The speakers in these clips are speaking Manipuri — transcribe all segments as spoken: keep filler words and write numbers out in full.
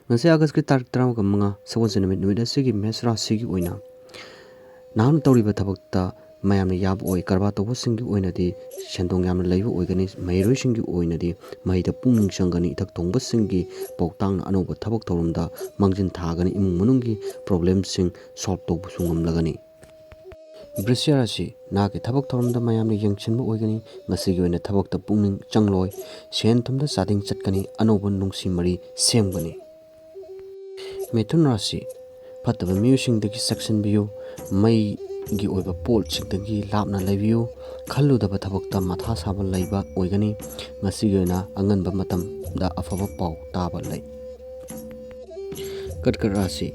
ꯉꯁꯤ ꯑꯥꯒꯁꯀꯤ ꯇꯥꯔꯤꯛ ꯇꯔꯥꯃꯉꯥ, ꯁꯒꯣꯜꯁꯦꯟ ꯅꯨꯃꯤꯠ, ꯅꯨꯃꯤꯠ ꯑꯁꯤꯒꯤ ꯃꯦꯁ ꯔꯥꯁꯤꯒꯤ ꯑꯣꯏꯅ ꯅꯍꯥꯛꯅ ꯇꯧꯔꯤꯕ ꯊꯕꯛꯇ ꯃꯌꯥꯝꯅ ꯌꯥꯕ ꯑꯣꯏ꯫ ꯀꯔꯕꯥꯔ ꯇꯧꯕꯁꯤꯡꯒꯤ ꯑꯣꯏꯅꯗꯤ ꯁꯦꯟꯗꯣꯡ ꯌꯥꯝꯅ ꯂꯩꯕ ꯑꯣꯏꯒꯅꯤ꯫ ꯃꯍꯩꯔꯣꯏꯁꯤꯡꯒꯤ ꯑꯣꯏꯅꯗꯤ ꯃꯍꯩꯗ ꯄꯨꯛꯅꯤꯡ ꯆꯪꯒꯅꯤ꯫ ꯏꯊꯛ ꯊꯣꯡꯕꯁꯤꯡꯒꯤ ꯄꯥꯎꯇꯥꯛꯅ ꯑꯅꯧꯕ ꯊꯕꯛ ꯊꯧꯔꯝꯗ ꯃꯥꯡꯖꯤꯟ ꯊꯥꯒꯅꯤ꯫ ꯏꯃꯨꯡ ꯃꯅꯨꯡꯒꯤ ꯄ꯭ꯔꯣꯕ꯭ꯂꯦꯝꯁꯤꯡ ꯁꯣꯜꯕ ꯇꯧꯕꯁꯨ ꯉꯝꯂꯒꯅꯤ꯫ ꯕ꯭ꯔꯤꯁꯤꯌꯥ ꯔꯥꯁꯤ, ꯅꯍꯥꯛꯀꯤ ꯊꯕꯛ ꯊꯧꯔꯝꯗ ꯃꯌꯥꯝꯅ ꯌꯦꯡꯁꯤꯟꯕ ꯑꯣꯏꯒꯅꯤ꯫ ꯉꯁꯤꯒꯤ ꯑꯣꯏꯅ ꯊꯕꯛꯇ ꯄꯨꯛꯅꯤꯡ ꯆꯪꯂꯣꯏ꯫ ꯁꯦꯟ ꯊꯨꯝꯗ ꯆꯥꯗꯤꯡ ꯆꯠꯀꯅꯤ꯫ ꯑꯅꯧꯕ ꯅꯨꯡꯁꯤ ꯃꯔꯤ ꯁꯦꯝꯒꯅꯤ꯫ ꯃꯤꯊꯨꯟ ꯔꯥꯁꯤ, ꯐꯠꯇꯕ ꯃꯤꯑꯣꯏꯁꯤꯡꯗꯒꯤ ꯆꯦꯛꯁꯤꯟꯕꯤꯌꯨ꯫ ꯃꯩꯒꯤ ꯑꯣꯏꯕ ꯄꯣꯠꯁꯤꯡꯗꯒꯤ ꯂꯥꯞꯅ ꯂꯩꯕꯤꯌꯨ꯫ ꯈꯜꯂꯨꯗꯕ ꯊꯕꯛꯇ ꯃꯊꯥ ꯁꯥꯕ ꯂꯩꯕ ꯑꯣꯏꯒꯅꯤ꯫ ꯉꯁꯤꯒꯤ ꯑꯣꯏꯅ ꯑꯉꯟꯕ ꯃꯇꯝꯗ ꯑꯐꯕ ꯄꯥꯎ ꯇꯥꯕ ꯂꯩ꯫ ꯀꯔꯀꯠ ꯔꯥꯁꯤ,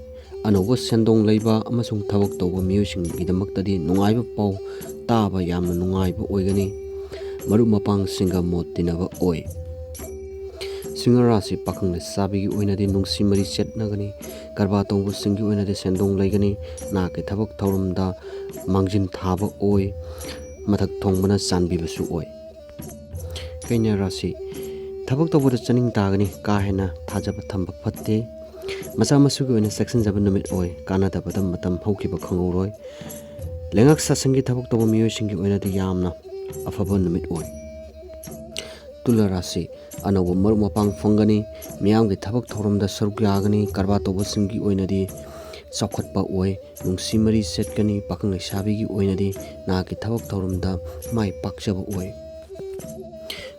ꯑꯅꯧꯕ ꯁꯦꯟꯗꯣꯡ ꯂꯩꯕ ꯑꯃꯁꯨꯡ ꯊꯕꯛ ꯇꯧꯕ ꯃꯤꯑꯣꯏꯁꯤꯡꯒꯤꯗꯃꯛꯇꯗꯤ ꯅꯨꯡꯉꯥꯏꯕ ꯄꯥꯎ ꯇꯥꯕ ꯌꯥꯝꯅ ꯅꯨꯡꯉꯥꯏꯕ ꯑꯣꯏꯒꯅꯤ꯫ ꯃꯔꯨꯞ ꯃꯄꯥꯡꯁꯤꯡꯒ ꯃꯣꯠ ꯇꯤꯟꯅꯕ ꯑꯣꯏ꯫ ꯁꯤꯡꯍ ꯔꯥꯁꯤ, ꯄꯥꯈꯪ ꯂꯩꯁꯥꯕꯤꯒꯤ ꯑꯣꯏꯅꯗꯤ ꯅꯨꯡꯁꯤ ꯃꯔꯤ ꯆꯠꯅꯒꯅꯤ꯫ ꯀꯔꯕꯥꯔ ꯇꯧꯕꯁꯤꯡꯒꯤ ꯑꯣꯏꯅꯗꯤ ꯁꯦꯟꯗꯣꯡ ꯂꯩꯒꯅꯤ꯫ ꯅꯍꯥꯛꯀꯤ ꯊꯕꯛ ꯊꯧꯔꯝꯗ ꯃꯥꯡꯖꯤꯟ ꯊꯥꯕ ꯑꯣꯏ꯫ ꯃꯊꯛ ꯊꯣꯡꯕꯅ ꯆꯥꯟꯕꯤꯕꯁꯨ ꯑꯣꯏ꯫ ꯀꯩꯅ꯭ꯌꯥ ꯔꯥꯁꯤ, ꯊꯕꯛ ꯇꯧꯕꯗ ꯆꯥꯅꯤꯡ ꯇꯥꯒꯅꯤ꯫ ꯀꯥ ꯍꯦꯟꯅ ꯊꯥꯖꯕ ꯊꯝꯕ ꯐꯠꯇꯦ꯫ ꯃꯆꯥ ꯃꯁꯨꯒꯤ ꯑꯣꯏꯅ ꯆꯦꯛꯁꯤꯟꯖꯕ ꯅꯨꯃꯤꯠ ꯑꯣꯏ꯫ ꯀꯥꯟꯅꯗꯕꯗ ꯃꯇꯝ ꯍꯧꯈꯤꯕ ꯈꯪꯍꯧꯔꯣꯏ꯫ ꯂꯩꯉꯥꯛ ꯁꯥꯁꯟꯒꯤ ꯊꯕꯛ ꯇꯧꯕ ꯃꯤꯑꯣꯏꯁꯤꯡꯒꯤ ꯑꯣꯏꯅꯗꯤ ꯌꯥꯝꯅ ꯑꯐꯕ ꯅꯨꯃꯤꯠ ꯑꯣꯏ꯫ ꯇꯨꯂꯥ ꯔꯥꯁꯤ, ꯑꯅꯧꯕ ꯃꯔꯨꯞ ꯃꯄꯥꯡ ꯐꯪꯒꯅꯤ꯫ ꯃꯤꯌꯥꯝꯒꯤ ꯊꯕꯛ ꯊꯧꯔꯝꯗ ꯁꯔꯨꯛ ꯌꯥꯒꯅꯤ꯫ ꯀꯔꯕꯥꯔ ꯇꯧꯕꯁꯤꯡꯒꯤ ꯑꯣꯏꯅꯗꯤ ꯆꯥꯎꯈꯠꯄ ꯑꯣꯏ꯫ ꯅꯨꯡꯁꯤ ꯃꯔꯤ ꯆꯠꯀꯅꯤ꯫ ꯄꯥꯈꯪ ꯂꯩꯁꯥꯕꯤꯒꯤ ꯑꯣꯏꯅꯗꯤ ꯅꯍꯥꯛꯀꯤ ꯊꯕꯛ ꯊꯧꯔꯝꯗ ꯃꯥꯏ ꯄꯥꯛꯆꯕ ꯑꯣꯏ꯫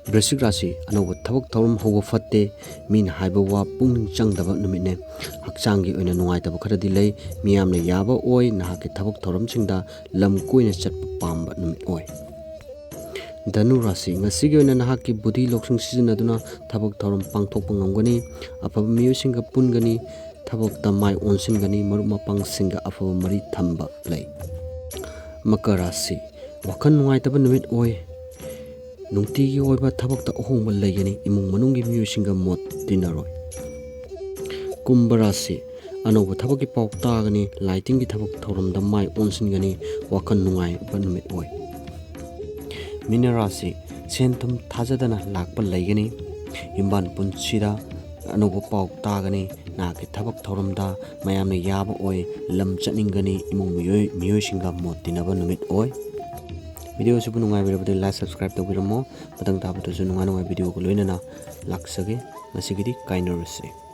ꯕ꯭ꯔꯤꯁꯤꯛ ꯔꯥꯁꯤ, ꯑꯅꯧꯕ ꯊꯕꯛ ꯊꯧꯔꯝ ꯍꯧꯕ ꯐꯠꯇꯦ꯫ ꯃꯤꯅ ꯍꯥꯏꯕ ꯋꯥ ꯄꯨꯛꯅꯤꯡ ꯆꯪꯗꯕ ꯅꯨꯃꯤꯠꯅꯦ꯫ ꯍꯛꯆꯥꯡꯒꯤ ꯑꯣꯏꯅ ꯅꯨꯡꯉꯥꯏꯇꯕ ꯈꯔꯗꯤ ꯂꯩ꯫ ꯃꯤꯌꯥꯝꯅ ꯌꯥꯕ ꯑꯣꯏ꯫ ꯅꯍꯥꯛꯀꯤ ꯊꯕꯛ ꯊꯧꯔꯝꯁꯤꯡꯗ ꯂꯝ ꯀꯣꯏꯅ ꯆꯠꯄ ꯄꯥꯝꯕ ꯅꯨꯃꯤꯠ ꯑꯣꯏ꯫ ꯙꯅꯨ ꯔꯥꯁꯤ, ꯉꯁꯤꯒꯤ ꯑꯣꯏꯅ ꯅꯍꯥꯛꯀꯤ ꯕꯨꯙꯤ ꯂꯧꯁꯤꯡ ꯁꯤꯖꯤꯟꯅꯗꯨꯅ ꯊꯕꯛ ꯊꯧꯔꯝ ꯄꯥꯡꯊꯣꯛꯄ ꯉꯝꯒꯅꯤ꯫ ꯑꯐꯕ ꯃꯤꯑꯣꯏꯁꯤꯡꯒ ꯄꯨꯟꯒꯅꯤ꯫ ꯊꯕꯛꯇ ꯃꯥꯏ ꯑꯣꯟꯁꯤꯟꯒꯅꯤ꯫ ꯃꯔꯨꯞ ꯃꯄꯥꯡꯁꯤꯡꯒ ꯑꯐꯕ ꯃꯔꯤ ꯊꯝꯕ ꯂꯩ꯫ ꯃꯀꯔ ꯔꯥꯁꯤ, ꯋꯥꯈꯜ ꯅꯨꯡꯉꯥꯏꯇꯕ ꯅꯨꯃꯤꯠ ꯑꯣꯏ꯫ ꯅꯨꯡꯇꯤꯒꯤ ꯑꯣꯏꯕ ꯊꯕꯛꯇ ꯑꯍꯣꯡꯕ ꯂꯩꯒꯅꯤ꯫ ꯏꯃꯨꯡ ꯃꯅꯨꯡꯒꯤ ꯃꯤꯑꯣꯏꯁꯤꯡꯒ ꯃꯣꯠ ꯇꯤꯟꯅꯔꯣꯏ꯫ ꯀꯨꯝꯚ ꯔꯥꯁꯤ, ꯑꯅꯧꯕ ꯊꯕꯛꯀꯤ ꯄꯥꯎ ꯇꯥꯒꯅꯤ꯫ ꯂꯥꯏꯇꯤꯟꯒꯤ ꯊꯕꯛ ꯊꯧꯔꯝꯗ ꯃꯥꯏ ꯑꯣꯟꯁꯤꯟꯒꯅꯤ꯫ ꯋꯥꯈꯜ ꯅꯨꯡꯉꯥꯏꯕ ꯅꯨꯃꯤꯠ ꯑꯣꯏ꯫ ꯃꯤꯅ ꯔꯥꯁꯤ, ꯁꯦꯟ ꯊꯨꯝ ꯊꯥꯖꯗꯅ ꯂꯥꯛꯄ ꯂꯩꯒꯅꯤ꯫ ꯌꯨꯝꯕꯥꯟ ꯄꯨꯟꯁꯤꯗ ꯑꯅꯧꯕ ꯄꯥꯎ ꯇꯥꯒꯅꯤ꯫ ꯅꯍꯥꯛꯀꯤ ꯊꯕꯛ ꯊꯧꯔꯝꯗ ꯃꯌꯥꯝꯅ ꯌꯥꯕ ꯑꯣꯏ, ꯂꯝ ꯆꯠꯅꯤꯡꯒꯅꯤ, ꯏꯃꯨꯡ ꯃꯤꯑꯣꯏ ꯃꯤꯑꯣꯏꯁꯤꯡꯒ ꯃꯣꯠ ꯇꯤꯟꯅꯕ ꯅꯨꯃꯤꯠ ꯑꯣꯏ꯫ ꯚꯤꯗꯤꯑꯣ ꯑꯁꯤꯕꯨ ꯅꯨꯡꯉꯥꯏꯕꯤꯔꯕꯗꯤ like subscribe ꯇꯧꯕꯤꯔꯝꯃꯣ꯫ ꯃꯊꯪ ꯇꯥꯕꯗꯁꯨ ꯅꯨꯡꯉꯥꯏ ꯅꯨꯡꯉꯥꯏ ꯚꯤꯗꯤꯑꯣꯒ ꯂꯣꯏꯅꯅ ꯂꯥꯛꯆꯒꯦ꯫ ꯉꯁꯤꯒꯤꯗꯤ ꯀꯥꯏꯅꯔꯁꯤ꯫